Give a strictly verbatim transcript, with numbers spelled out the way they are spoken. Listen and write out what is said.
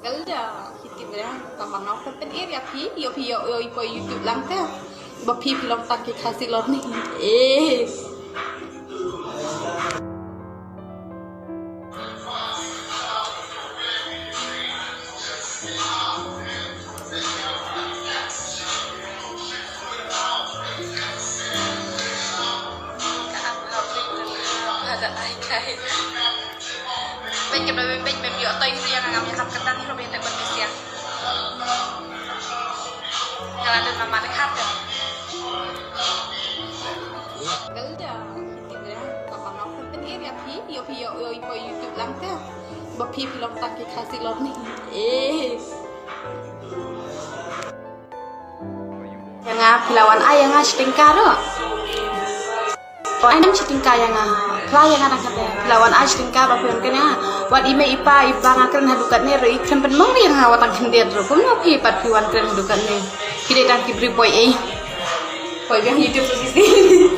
Kal da, phi tip re, ka mano ka pynïar ïa phi, ïa phi ïa, ïa poi YouTube lang te. Ba phi phi long tang ki Khasi lor ni. Eh. Bad ka ba bad bad bad ïoh toy ïa nga ngam ïa kap kyrdan ïa roh bad ïa tang ban besiang. Nga la dun ma ma de khat ka. Kal da, phi tip re, ka mano ka pynïar ïa phi, ïa phi ïa, ïa poi YouTube lang te. Ba phi phi long tang ki Khasi lor ni. Eh. Ïa nga phi la wan ai ïa nga shi tyngka ruh. Wan ai nem shi tyngka ïa nga. Phi la ïa nga dang kata. Phi la wan ai shi tyngka ba phi wan kane. Wat i mei i pa i ba nga kren haduh katne ruh i kren pynmong ïa nga wat tang khyndiat ruh. Kumno phi pat phi wan kren haduh katne. Phi dei tang ki briew poi ei. Poi biang YouTube sisi.